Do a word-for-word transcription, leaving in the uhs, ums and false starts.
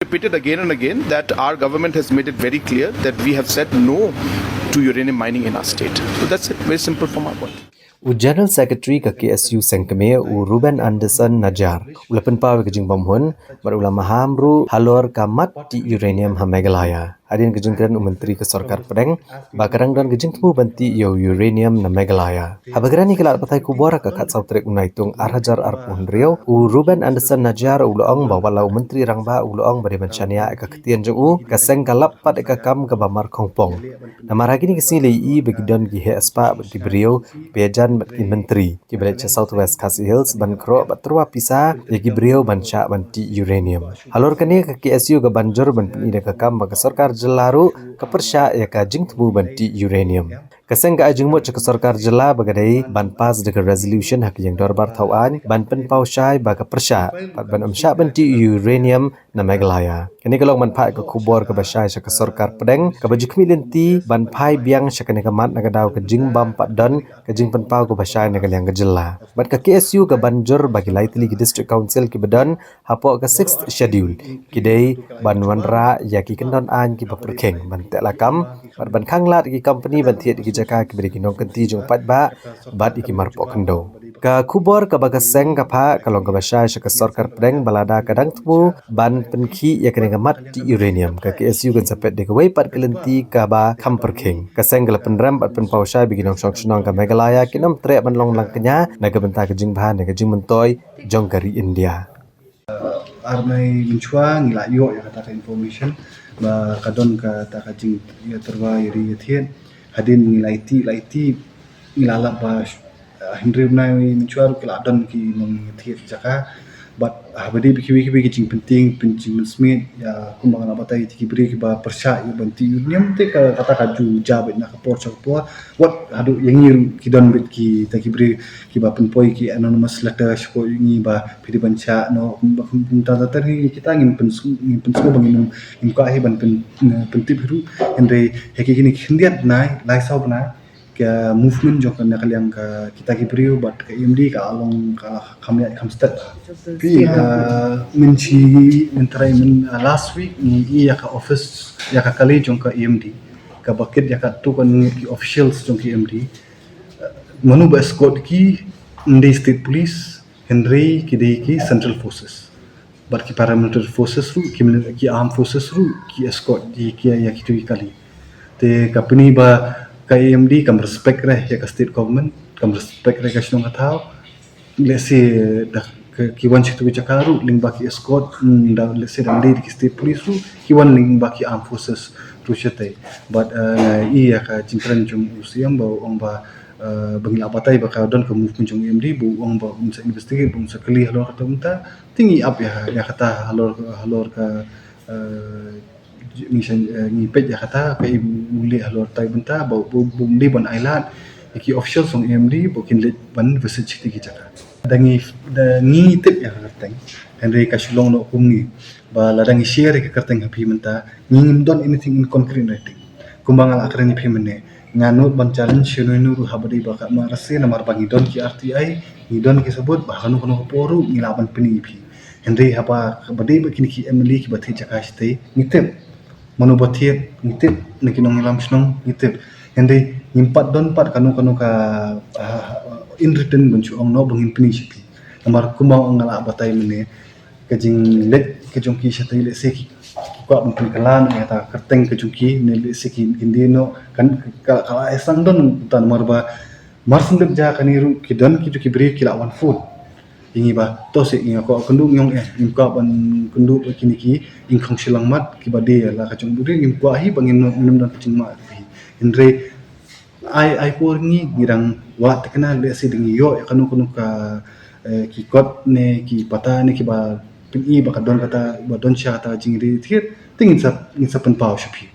repeated again and again that our government has made it very clear that we have said no to uranium mining in our state. So that's it, very simple from our point. U General Secretary ka K S U Seng Kmie, u Ruben Anderson Najar, u la pynpaw ïa ka jingbymhun bad u la maham ruh halor ka mat tih uranium ha Meghalaya. Hadien ka jingkren u Myntri ka Sorkar Pdeng ba ka dang don ka jingthmu ban tih ïa u uranium na Meghalaya. Haba kren ïa ki lad pathai khubor ha ka khatsaw tarik u Naitung ar hajar arphew hynriew, u Ruben Anderson Najar u la ong ba wat la u Myntri Rangbah u la ong ba dei ban shaniah ïa ka ktien jong u, ka seng ka lap pat ïa ka kam kaba mar khongpong. Namar ha kine ki sngi la ïohi ba ki don ki heh spah bad ki briew, ki ïajan bad ki myntri kiba leit sha South West Khasi Hills ban khroh bad tyrwa pisa ïa ki briew ban shah ban tih uranium. Halor kane ka K S U ka ban jur ban pyni da ka kam ba ka sorkar jylla ruh ka pyrshah ïa ka jingthmu ban tih uranium. Ka seng ka ai jingmut sha ka sorkar jylla ba ka dei ban pass da ka resolution ha ka ïing dorbar thaw aiñ ban pynpaw shai ba ka pyrshah bad ban ym shah ban tih uranium na Meghalaya. Kane ka long ban phah ïa ka khubor kaba shai sha ka Sorkar Pdeng kaba ju khmih lynti ban phai biang sha kane ka mat na ka daw ka jingbym pat don ka jingpynpaw kaba shai na ka liang ka jylla. Bad ka K S U ka ban jur ba ki lai tylli ki District Council kiba don hapoh ka Sixth Schedule ki dei ban wanrah ïa ki kyndon aiñ kiba pyrkhing ban teh lakam bad ban khanglad ïa ki company ban thied ïa ki jaka kiba dei ki nongkynti jong u paidbah bad ïa ki marpoh khyndew. Ka khubor kaba ka seng ka phah ka long kaba shai sha ka Sorkar Pdeng ba lada ka dang thmu ban pynkhih ïa kane ka mat tih uranium, ka K S U kan sa peit da kawei pat ka lynti kaba kham pyrkhing. Ka seng ka la pynrem bad pynpaw shai ba ki nongshong shnong ka Meghalaya kin ym treh ban long langkñia na ka bynta ka jingbha ne ka jingmyntoi jong ka ri India. Ar bnai mynshuwa ngi la ïoh ïa kata ka information ba ka don kata ka jingïatyrwa ïa ri ïa thied. Hadien ngi la ïatih la ïatih ngi la lap ba, ah, hynriew bnai mynshuwa ruh ki la don ki nongïathied jaka. Bad, ah, haba dei ba kiwei kiwei ki jingpyntieng jingpynsmit ïa kumba nga la batai ïa ki briew kiba pyrshah ïa ban tih uranium te ka, kata ka ju jia beit na ka por sha ka por. Wat haduh ïa ngi ruh ki don beit kita ki briew kiba pynpoi ki anonymous letter sha ko ïa ngi ba phi dei ban shah noh, kumta ta ter ngi kita ngin pynsngew, ngin pynsngew ba ngin, ngim kwah hi ban pyn, pyntip hi ruh. Hynrei ha kine ki khyndiat bnai, lai saw bnai, ka movement jong ka na ka liang ka kita ki briew bad ka M D ka long ka kham ïaid kham stet. Phi, ah, mynshi, myntrai myn, ah, last week ngi ïa ka office ïa ka kali jong ka M D kaba kit ïa ka tu ka ngi ki officials jong ka M D. Mano ba escort ki, ym dei state police, hynrei ki dei ki central forces. Bad ki paramilitary forces ruh, ki mili-, ki armed forces ruh ki escort ïa ki, ïa kito ki kali. Te ka pyni ba ka M D kam respect re ïa ka state government, kam respect re ka shnong ka thaw. Let's say da ki wan sha kito ki jaka ruh lyngba ki escort, mm, da, let's say da ym dei ki state police ruh, ki wan lyngba ki armed forces ruh shatei. Bad, eh, ïa ka jingkren jong u C M ba ong ba, eh, ba ngi la batai ba ka don ka movement jong M D ba ong ba un sa investigate, ba un sa kylli halor kata mynta. Te ngi ap ïa, ïa kata halor, halor ka, eh, ngi sha, eh, ngi peit ïa kata ka im u leh halor tai bynta ba, ba, ba ym dei ban ailad ïa ki officials jong M D ba kin leit ban visit sha kito ki jaka. Da ngi, da ngi tip ïa ka kyrteng, hynrei ka shu long noh kum ngi ba lada ngi share ïa ka kyrteng ha phi mynta, ngi ngim don anything in concrete writing. Kumba nga la kren ïa phi mynne, nga nud ban challenge sha uno uno ruh haba dei ba ka ma rasi namar ba ngi don ki R T I, ngi don ki sabut ba kano kano ka por ruh ngi lah ban pyni ïa phi. Hynrei haba, haba dei ba kine ki M L A kiba thied jaka shatei, ngi tip mano ba thied, ngi tip na ki nongïalam shnong, ngi tip. Hynrei ngim pat don pat kano kano ka, ah, in written ban shu ong noh ba ngin pyni sha phi. Namar kumba nga la batai mynne, ka jingleit ka jong ki shatei, let's say ki, ki kwah ban pynkylla ïa kata ka kyrteng ka jong ki, ne let's say ki, kin dei noh, kan, ka, ka la ai sang don ta namar ba mar syn dep jia kane ruh ki don kito ki briew ki la wan phone ïa ngi ba to seh ngi kwah kynduh ngi ong eh, ngim kwah ban kynduh ba kine ki ïing khong shilliang mat kiba dei la ka jong u briew, ngim kwah hi ba ngin, ngin don ka jingmah. Hynrei ai, ai por ngi, ngi dang wad thikna, let's say da ngi ïoh ïa kano kano ka, eh, ki kot ne ki pata ne kiba pyni ba ka don kata, ba don sha kata ka jingri thied, te ngin sa, ngin sa pynpaw sha phi.